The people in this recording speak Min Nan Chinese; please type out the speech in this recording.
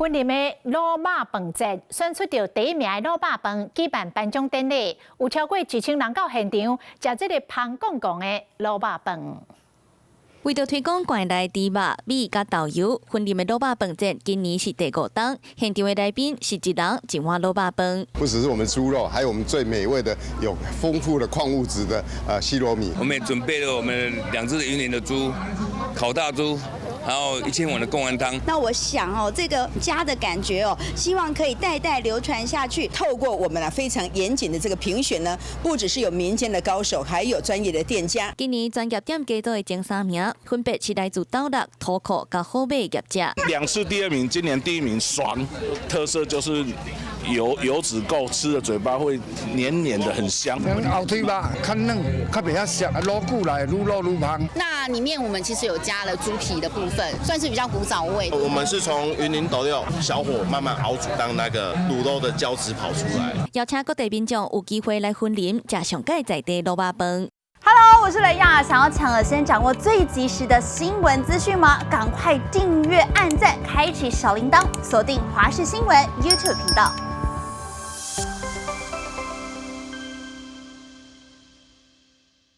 雲林的滷肉飯節選出著第一名的滷肉飯，舉辦頒獎典禮，有超過1000人到現場食這個芳貢貢的滷肉飯。為著推廣縣內豬肉、米佮豆油，雲林的滷肉飯節今年是第五冬，現場的來賓是一人一碗滷肉飯。不只是我們豬肉，還有我們最美味的、有豐富的礦物質的西羅米。我們也準備了我們兩隻雲林的豬，烤大豬。還有1000碗的貢丸湯。那我想哦，這個家的感覺哦，希望可以代代流傳下去。透過我們啊非常嚴謹的這個評選呢，不只是有民間的高手，還有專業的店家。今年專業店家組的前三名，分別是來自斗六、土庫佮好馬業者。兩次第二名，今年第一名，爽。特色就是油脂夠，吃的嘴巴會黏黏的，很香。後腿肉較軟，較袂遐澀，滷久來愈滷愈芳。那裡面我們其實有加了豬皮的部分，算是比較古早味。我們是從雲林斗六小火慢慢熬煮，當那個滷肉的膠質跑出來。邀請各地民眾有機會來雲林食上蓋在地滷肉飯。 Hello，我是雷亞，想要搶先掌握最及時的新聞資訊嗎？趕快訂閱、按讚、開啟小鈴鐺，鎖定華視新聞 YouTube 頻道。